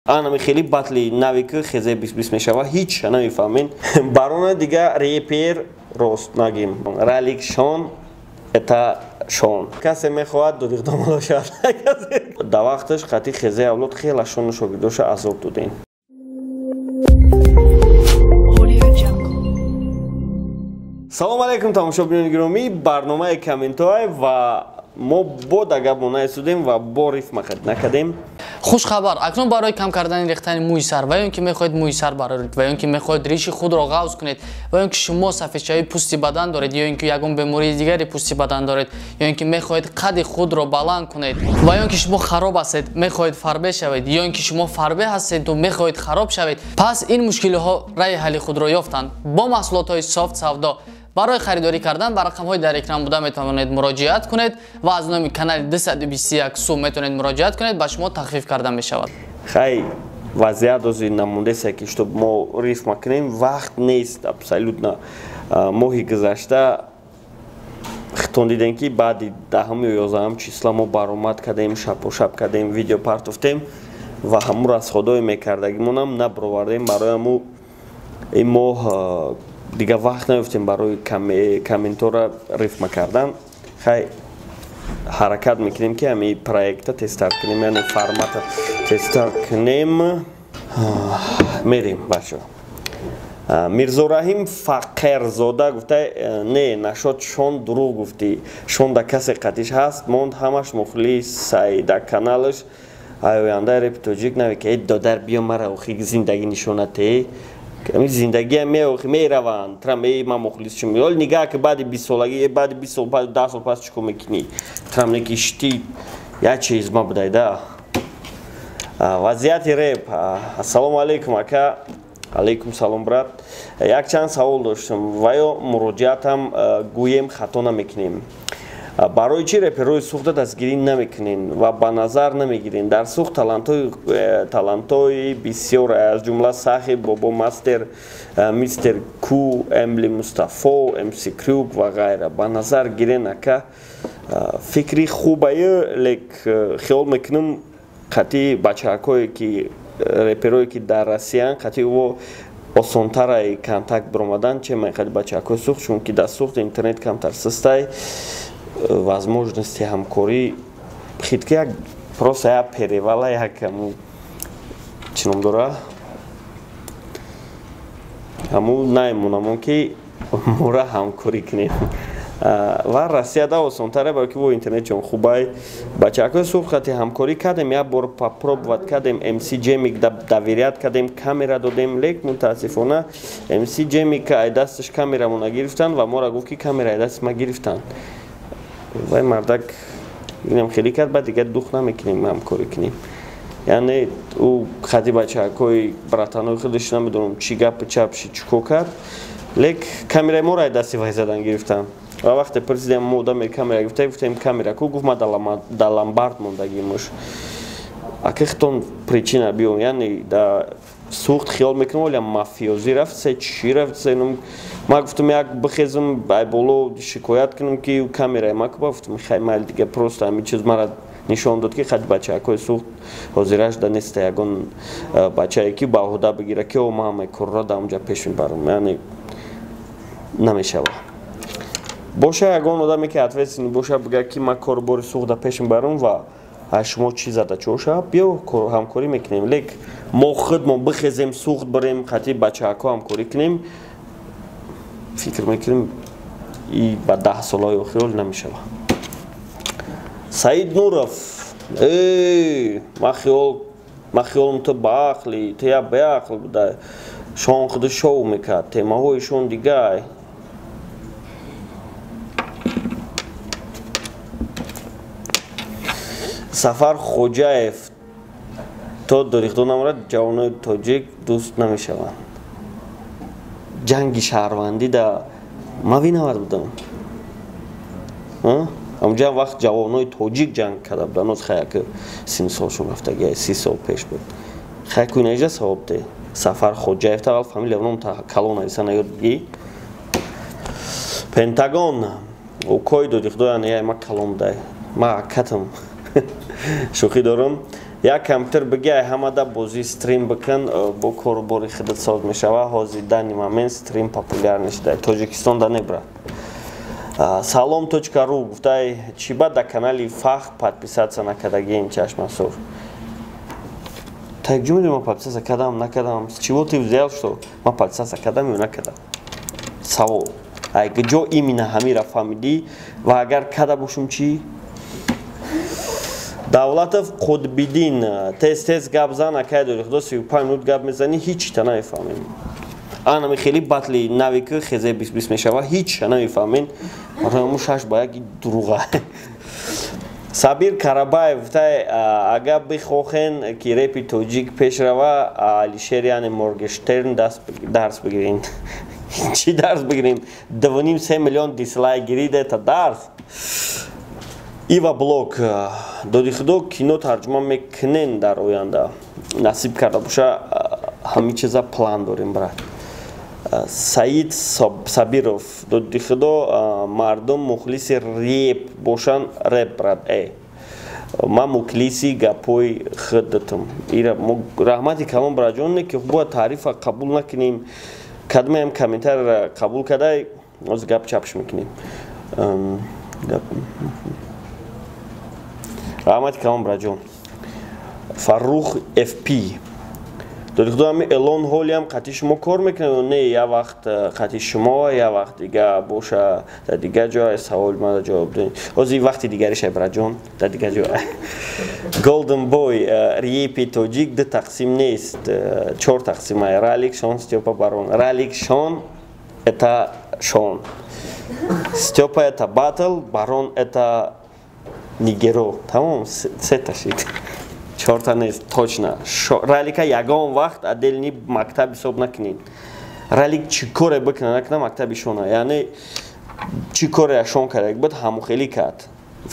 Анами хеле батли нави ки хезе бис мешава, ҳеч намефаҳмем. Барона дига репер рост нагим. Ралик Шон это Шон. Касе мехоҳад додиғдомадо шавад. Да вақташ қати хезе авлод хела Шону шогирдоша азоб додем. Салом алейкум, тамошобинони гиромӣ, барномаи комментҳое ва мо бо дагаб наисудем ва бо рифма накардем. Хушхабар, акнун барои кам кардани рехтани мӯи сар ва ё ин ки мехоҳед мӯи сар бароред ва ё ин ки мехоҳед риши худро ғавз кунед ва ё ин ки шумо сафедшавии пӯсти бадан доред ё ин ки ягон бемории дигари пӯсти бадан доред ё ин ки мехоҳед қади худро баланд кунед ва ё ин ки шумо хароб ҳастед, мехоҳед фарбе шавед ё ин ки шумо фарбе ҳастеду мехоҳед хароб шавед, пас ин мушкилиҳо раъи ҳалли худро ёфтанд. Бо маҳсулотҳои Софт Савдо барои харидорӣ кардан ба рақамҳои дар экран буда метавонед муроҷиат кунед ва аз номи канали 221 сум метавонед муроҷиат кунед, ба шумо тахфиф карда мешавад. Хай, вазъият ози намондеса ки чтоб мо рифма кунем, вақт нест абсолютно. Моҳи гузашта хитон дидем ки баъди 10 ё 11 числа мо баромад кардем, шабпошаб кардем, видео партофтем ва ҳамун расходҳое мекардагимонам набаровардем. Барои ҳамун ин моҳ дига вақт наёфтем барои комментора рифма кардан. Хай, ҳаракат мекунем ки ҳами проекта тезтар кунем, яъне формата тезтар кунем. Мерем, бачо. Мирзораҳим Фақерзода гуфта: не, нашод Шон дурӯғ гуфтӣ. Шон да касе қатиш ҳаст, монд ҳамаш мухлис сайда каналаш ояндаи репи тоҷик наве ки додар биё мара охи зиндагӣ нишонате. Ами зиндагиам меохи мераванд. Трам эй ман мухлис чум. Ҳол нигаҳ ки баъди 20 солагӣ, баъди 20 сол, баъди 10 сол пас чӣ кор мекунӣ? Трам неки шти як чиз ма будай да. Вазъияти реп. Ассалому алейкум ака. Алейкум салом, брат. Якчанд савол доштам ва ё муроҷиатам гӯем хато намекунем. Барои чӣ реперҳои Суғда дастгирӣ намекунен ва ба назар намегирен? Дар Суғд талантҳои бисёр, аз ҷумла Сахи, Бобо Мастер, Мистер Ку, Эмли Мустафо, МС Крюк ва ғайра. Ба назар гирен ака. Фикри хубае, лек хиёл мекунам қатъи бачаҳакое ки реперое ки дар Россиян, қатъи ӯ осонтарай контакт биромадан, че ман қатъи бачаҳакои Суғд, чунки дар Суғд интернет камтар систай, возможности ҳамкорӣ хитки як просто як перевала як ҳаму чӣ ном дора, ҳаму наймонамон ки мора ҳамкорӣ кунем. Ва Россияда осонтаре, барои ки во интернетчон хубай. Бачаҳакои Суғд қати ҳамкорӣ кардем, як бор попробовать кардем, МС Ҷемик доверять кардем, камера додем, лек мутаассифона МС Ҷемик ай дасташ камерамона гирифтанд ва мора гуфт ки камера ай дасти ма гирифтанд. Вай мардак инам хеле кард, баъд дигар дух намекунем ҳамкорӣ кунем. Яъне ӯ хати бачаҳакои братанои худаш намедонам чӣ гапи чап ши чӣ кор кард, лек камераи моро ай дасти вай задан гирифтанд. Ва вақте пурсидем мо одаме камера гирифта, гуфтем камера ку, гуфт ма дар ломбард мондагимуш. Ака хитон причина биём, яъне да Суғд хиёл мекунам, оля мафиёзӣ рафт, се чӣ рафт, се ном. Ма гуфтам як бихезам, ай боло шикоят кунам ки камераи ма куба, гуфтам хай майли дига просто ҳамин чиз мара нишон дод ки хати бачаҳакои Суғд ҳозираш да неста ягон бачае ки ба ӯҳда бигира ки о ман ҳамаи корро дар онҷа пеш мебарам, яъне намешава. Боша ягон одаме ки ответственный боша, бигӯяд ки ман кору бори Суғда пеш мебарам ва аз шумо чӣ зада чоша, биё ҳамкорӣ мекунем. Лек мо худмон бихезем Суғд бирем қати бачаҳако ҳамкорӣ кунем, фикр мекунем и ба 10 солҳои охир намешава. Саид Нуров: эй, ман хиёлам ту баақлӣ, ту як беақл буда. Шон худу шоу мекард, темаҳои шон дигай. Сафар Хоҷаев: то дорихто наморад ҷавонои тоҷик дӯст намешаванд. Ҷанги шаҳрвандӣ да ман виноват будам. Ҳамҷа вақт ҷавонои тоҷик ҷанг карда буданд, оз хай ки сини солшон рафтаги, 30 сол пеш буд. Хай ку инаҷа савоб де. Сафар Хоҷаев тавал фамилия ном калон нависа наёд бигӣ. Пентагон укои додихдо яъне ма калон дай. Ма акатам. Шӯхӣ дорам. Як компютер биги, ай ҳамада бозӣ стрим бикун, бо кору бори худат соз мешава. Ҳозир данный момент стрим популяр нешуда Тоҷикистон да, не, брат. Салом точка ру гуфтай: чӣ ба да канали Фахр подписаться накардагием, чашмасур? Так ҷо медонӣ, ман подписаться кардам, накардам? С чего ты взял, что ман подписаться кардам ё накардам? Савол: ай ҷо именно ҳамира фаҳмидӣ? Ва агар карда бошум, чӣ? Давлатов Қудбиддин: тез тез гап зан, акай дори худо, 35 минут гап мезанӣ, ҳичта намефаҳмем. Анами хеле батли навики хезе бис бис мешава, ҳича намефаҳмем. Барои шаш ба як дуруға. Сабир Карабаев гуфтай: агар бихохен, ки репи тоҷик пеш рава, Алишер, яъне Моргенштерн, дарс бигирин. Чӣ дарс бигирем? 2,5-3 миллион дислайк гирид, это дарс? Ива Блок: доди худо, кино тарҷума мекунен дар оянда? Насиб карда боша, ҳамин чиза план дорем, брат. Саид Сабиров: доди худо, мардум мухлиси реп бошанд? Реп, брат, ман мухлиси гапҳои худатам. Раҳмати калон, браҷон, не ки бояд таърифа қабул накунем. Кадмеам комментарийра қабул кардай, оз гап чапш мекунем. Раҳмати калон, браҷон. Фаррух Фп: доди худо, ҳами Элон ҳолиам қатъи шумо кор мекунад? Не, як вақт қатъи шумо, як вақт дига боша, дар дигар ҷой. Саволи мада ҷавоб додем, ҳозир вақти дигариша, браҷон, дар дигар ҷой. Golden Boy: репи тоҷик ду тақсим нест, чор тақсима: Ралик, Шон, Стёпа, Барон. Ралик, Шон — это Шон, Стёпа — это батл, Барон — это нигеро. Тамом, сета шид, чорта нест. Точно, Ралика ягон вақт отдельный мактаб ҳисоб накунед. Ралик чӣ коре бикуна, накуна, мактаби шона, яъне чӣ коре шон карда буд, ҳамухелӣ кард,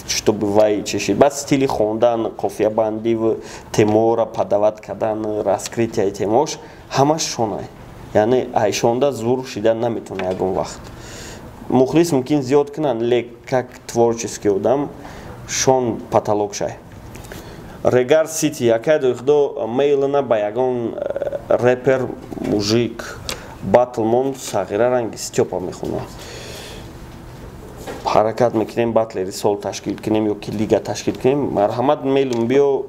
чтобы вай чешид. Баъд стили хондан, қофиябандиву темора подавать кардан, раскрытияи темош ҳамаш шонай. Яъне айшонда зур шида наметавона ягон вақт. Мухлис мумкин зиёд кунанд, лек как творческий одам шон потолок шай. Регар Сити: якай дохудо, мейлна ба ягон репер мужик батлмон, сағира ранги Стёпа мехонад. Ҳаракат мекунем, батлери сол ташкил кунем ё ки лига ташкил кунем. Марҳамат, мейлум биё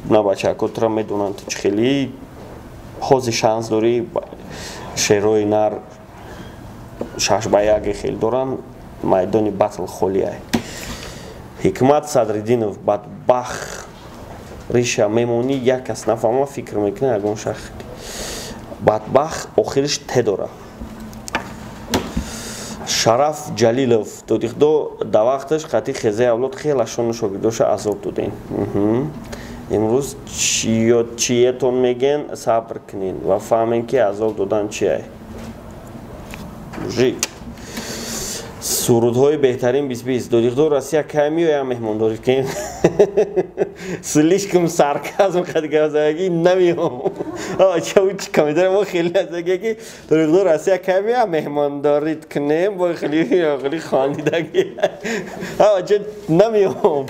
на, бачако тура медонанд, ту чӣ хеле ҳозир шанс дорӣ. Шерои нар 6 ба 1 хел доранд, майдони батл холиай. Ҳикмат Садриддинов: бадбахт, риша мемонӣ, як кас нафаҳма, фикр мекунад ягон шахс бадбахт, охириш те дора. Шараф Ҷалилов: додихдо, да вақташ қатъи хезаи авлод хела шону шогирдоша азоб додем, имрӯз чиетон меген, сабр кунед ва фаҳмем, ки азоб додан чие. Мужик, сурудҳои беҳтарин бисбис. Додихдо, Россия кай меоям, меҳмондорӣ кунем? Слишком сарказм қадгазаги, намеом. Комментари мо хеле азаги, ки додихдо, Россия кай меоям, меҳмондорит кунем, бо хеле хеле хондидаги ча намеом.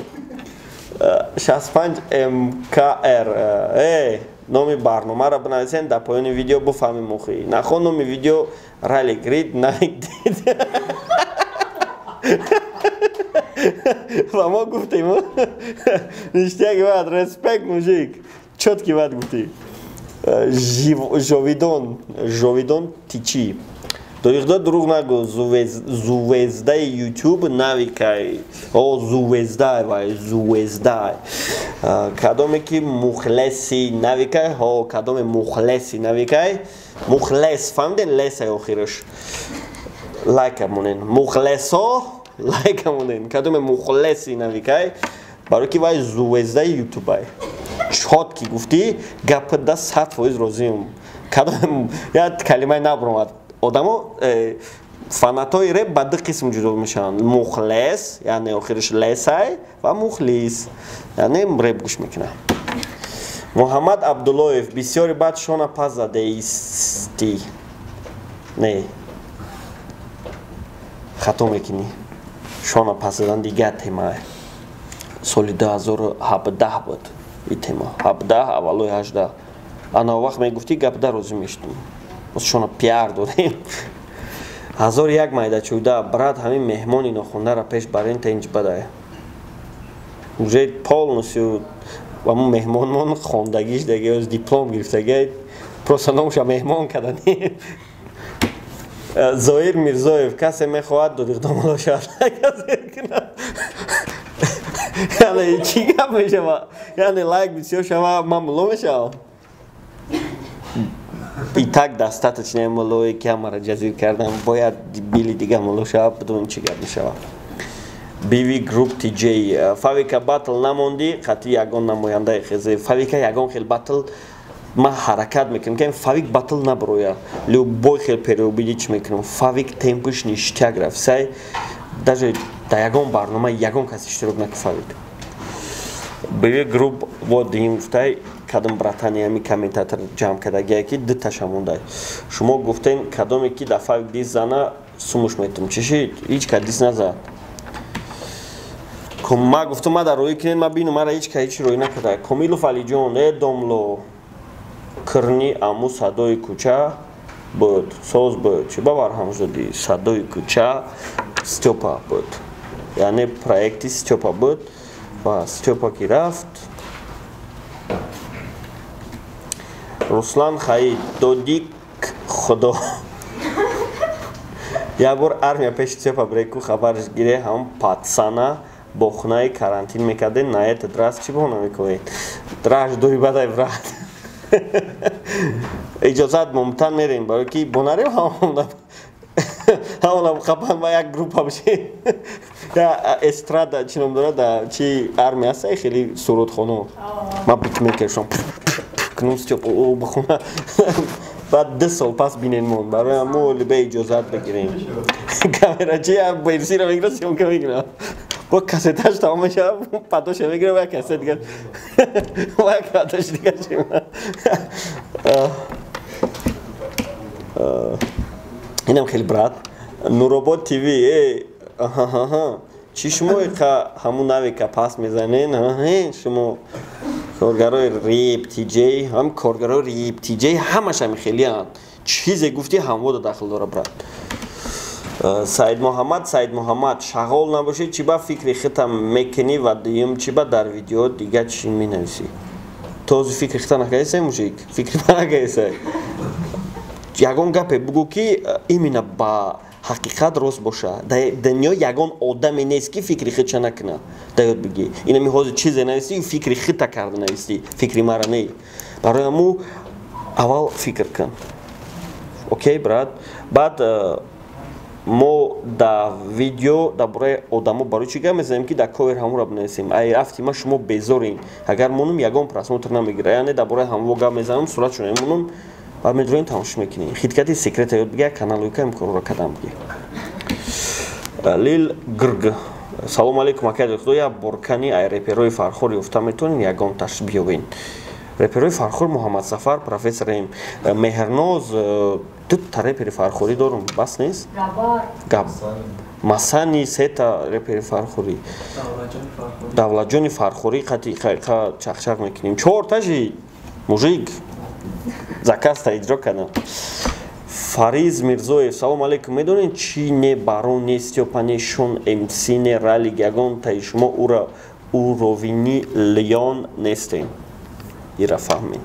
65 мкр, номи барномаро бинависен дар поёни видео, буфаҳмем. Охи нахон, номи видео Ралик рид навик дид ва мо гуфтем: ништяк, бад, респект, мужик, чёткий, бад гуфтӣ. Жовидон, Жовидон тичи: доихдо, дурӯғ нагӯ, звездаи Ютуб навикай. О, звездай, вай звездай. Кадоме ки мухлеси навикай, ҳо, кадоме мухлеси навикай, мухлес, фаҳмиден, лесай охираш, лайка монен. Мухлесо, лайка монен, кадоме мухлеси навикай, барои ки вай звездаи Ютубай. Чёткий гуфтӣ, гапда 100% розиам. Кадом як калимаи набуромад. Одамо фанатои реп ба ду қисм ҷудо мешаванд: мухлес, яъне охириш лесай, ва мухлис, яъне реп гӯш мекунад. Муҳаммад Абдуллоев: бисёри баъд шона пас задаисти. Не, хато мекунӣ, шона пас задан дигар темае. Соли 2017 буд. И тема 17, аввалои 18. Ана вақт мегуфтӣ, гап дар розӣ мешудам. Шона пиар додем. 1001 майдачӯда, брат, ҳамин меҳмони нохондаро пеш барин, тенҷ бадай. Уже полностью ҳамун меҳмонмон хондагиш даги, оз диплом гирифтаги, просто номша меҳмон кадани. Зоир Мирзоев, касе мехоҳад додиқдомоло шавад, касе кунад. Яъне чӣ гап мешава? Яъне лайк бисёр шава, ман мулло мешавам? И так достаточно муллое, ки ҳамаро ҷазир кардам, бояд били дига мулло шава, бидонем чӣ гап мешава. BV Group TJ, Фавика батл намондӣ қатъи ягон намояндаи хезе? Фавика ягон хел батл ман ҳаракат мекунам, ки Фавик батл наброя. Любой хел переубедить мекунам. Фавик темпуш ништяк рафт, сай даже дар ягон барнома ягон кас иштирок накард Фавик. BV Group во дим гуфтай, кадом братани ҳами комментатор ҷамъ кардагие, ки дуташа мондай. Шумо гуфтен, кадоме ки дар Фавик дис зана, сумуш метум. Чӣ шид? Ҳеҷ ка дис назад. Ма гуфтам, ма дар рӯӣ кунед, ма бину, мара ҳеҷ ка ҳеҷ рӯй накарда. Комилов Алиҷон, э домло, кирни аму садои кӯча буд, соз буд, чӣ ба барҳам зудӣ? Садои кӯча Стёпа буд, яъне проекти Стёпа буд ва Стёпа ки рафт. Руслан Хаид, додик худо, як бор армия пеши Стёпа бреку, хабарш гире, ҳам патсана бо хунаи карантин мекардем. На этот раз чӣ бо намекунед? Драж дури бадай, брат. Иҷозат, момтан мерем, барои ки бонарем, ҳамона қапан ба як группа бишем. Я эстрада чӣ ном дорад, да чи армия аст, хеле сурудхоно. Ма битмекершон кунум, Стёпа бихона, баъд 2 сол пас бинен мон. Барои ҳамо либе иҷозат бигирем. Камерачи берсиро мегира, съёмка мекунам, бо кассеташ тамом мешавад, падоша мегирам, як кассет дигар, як падош дигар. Инам хеле брат. Нуробод ТВ, э чӣ шумо қа ҳамун навика пас мезанен? Шумо коргарои реп тиҷ, ҳам коргарои реп тиҷ ҳамаш ҳами хелианд. Чизе гуфтӣ, ҳамвода дахл дора, брат. Саид Муҳаммад, Саид Муҳаммад, шағол набошӣ, чӣ ба фикри хита мекунӣ ва дуюм, чӣ ба дар видео дига чӣ менависӣ? То ҳозир фикри хита накардисай, мужик, фикри ма накардисай. Ягон гапе бугӯ, ки именно ба ҳақиқат рост боша. Дар дунё ягон одаме нест, ки фикри худша накунад. Да ёд бигӣ, инами ҳозир чизе навистӣ, фикри хита карда навистӣ, фикри мара не. Барои ҳаму аввал фикр кун. Окей, брат. Баъд мо дар видео дар бораи одамо барои чӣ гап мезанем, ки дар ковер ҳамонро бинависем? Ай рафти ма шумо безорем, агар монум, ягон просмотр намегира. Яъне дар бораи ҳамво гап мезанам, суратшон мемонам, баъд медроем, тамошо мекунем. Хиткати секрета ёд бига, каналои ка корро кадам биги. Лил Грг, салому алейкум, акаи худо, як боркани ай реперои Фархор ёфта метавонем, ягон таш биёбен? Реперои Фархор: Муҳаммадсафар, профессор М, Меҳрноз, дута репери фархорӣ дорум, бас нест? Гап Масани, сета репери фархорӣ, Давлатҷони Фархорӣ, қати чахчах мекунем, чорташи. Мужик, заказта иҷро кардам. Фариз Мирзоев, салому алейкум, медонед чӣ? Не Барон, не Стёпа, не Шон МС, не Ралик, ягонтаи шумо ура уровни Леон нестем. Ира фаҳмед.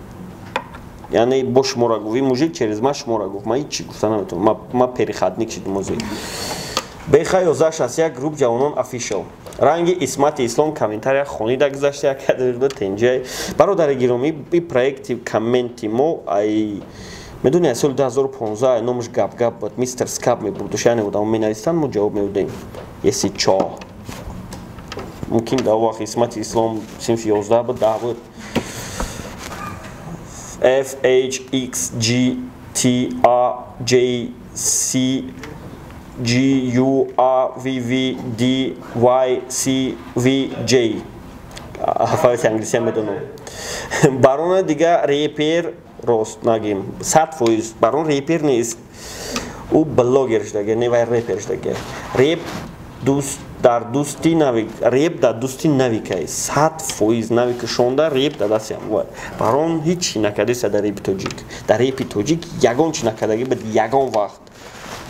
Яъне бо шуморо гуфт мужик, через ма шуморо гуфт, ма ҳичи гуфта наметавонам, ма переходник шидим озӣ. Беха 1161 групп ҷавонон official, ранги Исмати Ислом, комментария хонида гузашта, як кадрида тенҷай. Бародари гиромӣ, и проекти комменти мо ай медони аз соли 2015, номаш Гапгап буд, мистер Скап мебурдуш. Яъне одамо менавистанд, мо ҷавоб медодем. Если чо, мумкин дар вақт Исмати Ислом синфи 11 буд, 10 буд. F H X G T A J C G U A V V D Y C V J, алфавити англисия медонам. Барона дига репер рост нагим, 100% барон репер нест, ӯ блогер шудаге, не вай репер шудаге. Реп дӯст. дар дӯсти Навик, реп дар дӯсти Навикай, 100% Навик шонда реп дар дасти ҳамвай. Барон ҳеҷ чи накардеса дар репи тоҷик. Дар репи тоҷик ягон чи накардаги буд ягон вақт.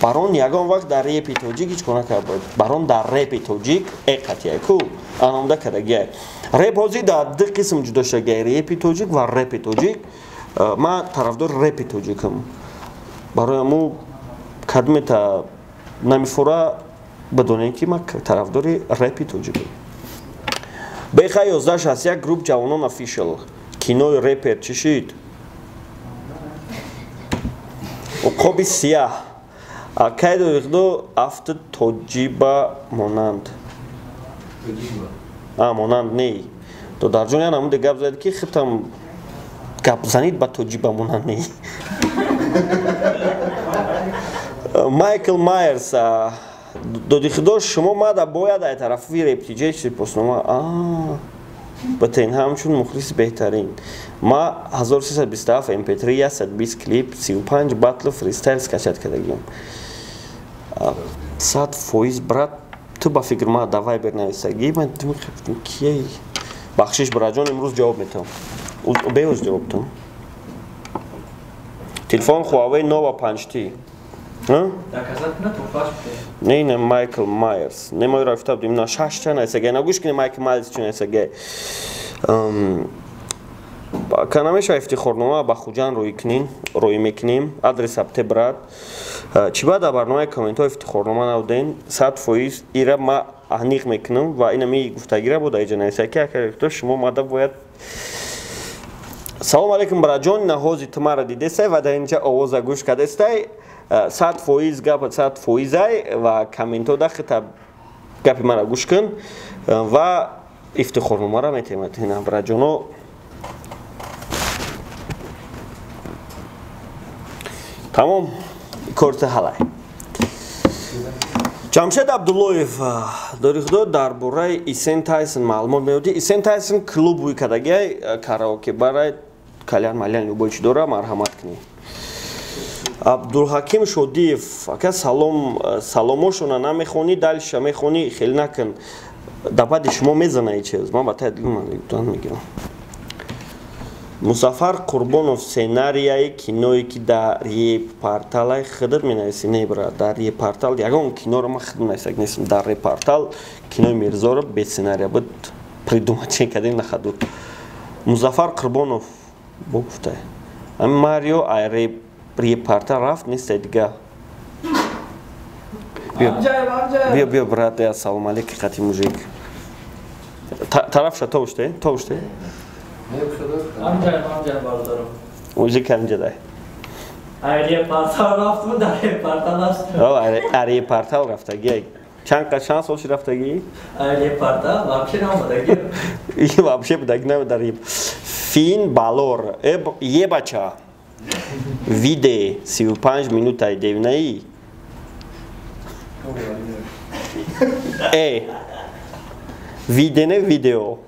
Барон ягон вақт дар репи тоҷик ҳеҷ кор накарда буд. Барон дар репи тоҷик эқатия ку аномда кардагиай. Реп ҳозир дар ду қисм ҷудо шудагиай: репи тоҷик ва репи тоҷик. Ман тарафдори репи тоҷикам. Барои ҳаму кадмета намефура бидонем ки ман тарафдори репи тоҷикам. БХ 1161 груп ҷавонон офишал. Кинои репер чӣ шид? Уқоби сияҳ. Кай дорихдо афт тоҷиба монанд. Монанд не. Додарҷон я намуде гап зад ки хитам гап занид ба тоҷиба монанд не. Майкл Майерс додихудо шумо мада бояд ай тарафи рептиҷе сипоснома. Батен ҳамчун мухлиси беҳтарин. Ма 1327 MP3 120 клип 35 батл фристайл скачать кардагиам. 100% брат, ту ба фикр ма да Вайбер нависагӣ, ман кияй? Бахшиш браҷон, имрӯз ҷавоб метавам. Беоз ҷавоб там. Телефон Huawei Nova 5T. Не, не, Майкл Майерс. Не мо рафта будем на шаш ча найсагай. На гӯш кунед Майкл Майерс чӣ найсагай. Ка намешава ифтихорнома ба Хуҷанд рӯй кунин, рӯй мекунем. Адрес абте брат. Чӣ баъд дар барномаи комментҳо ифтихорнома навден? 100% ира ма аниқ мекунам ва ина ми гуфтагира буда иҷа нависай ки акар шумо мада бояд. Салом алейкум браҷон, наҳози ту мара дидестай ва дар инҷа овоза гӯш кардестай. 100% гап 100% ай ва комментҳо дахита гапи мара гӯш кун ва ифтихорномара метемад. Ина браҷоно тамом корти ҳалай. Ҷамшед Абдуллоев дорихудо дар бораи Исен Тайсон маълумот меёдӣ. Исен Тайсон клуб ӯй кардагиай, караоке барай, кальян малян любой чи дора, марҳамат кунӣ. Абдулҳаким Шодиев, ака салом, саломошона намехонӣ, дальше мехонӣ, хеле накун. Да баъди шумо мезана и чиз. Ман ба тай дилман мегирам. Музаффар Қурбонов сценарияи киное ки дар репорталай худат менависӣ. Не брат, дар репортал ягон киноро ман худ нависак нестам. Дар репортал кинои Мирзоро бе сценария буд, придумать кардем на ходу. Музаффар Қурбонов бо гуфтай. Ами Марио ай репортал рафт нестай дига. Биё, биё, брат, я салом алейкум, қати мужик. Тарафша товште, товште. Мужик ҳамҷадай. Репортал рафту, дар репортал аст. Репортал рафтагӣ. Чанд сол ши рафтагӣ? Репортал вообще наомадагӣ. И вообще будаги на дар Фин Балор. Ебача. Виде 35 минутай девнаи. Видене видео.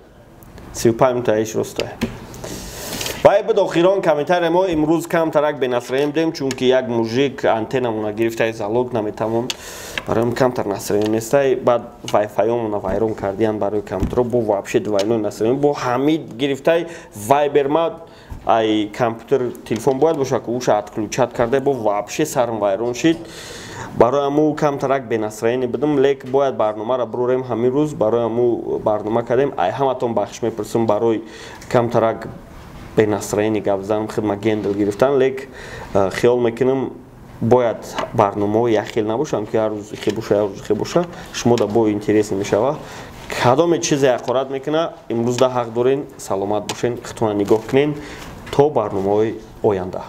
35 минутаиш ростай. Вай буд охирон комментария мо имрӯз камтарак бенасраем дем, чунки як мужик антеннамона гирифтай, залог наметавон. Барои камтар настроение нестай, баъд вайфайомона вайрон кардиян барои компютеро, бо вообще двойной настроение, бо ҳамид гирифтай вайбер ма ай компютер телефон бояд боша ки уша отключать карда, бо вообще сарм вайрон шид. Барои ҳаму камтарак бенастроение будам, лек бояд барномаро бурорем ҳамин рӯз, барои ҳаму барнома кардем. Ай ҳаматон бахшиш мепурсам барои камтарак бенастроение гап занам, хидма гендл гирифтан, лек хиёл мекунам бояд барномаҳо якхел набошанд, ки ҳар рӯз ихе боша, ҳар рӯз ихе боша, шумо да бо интерес мешава. Кадоме чизе ҳақорат мекуна, имрӯз да ҳақ дорен, саломат бошен, худтона нигоҳ кунен то барномаҳои оянда.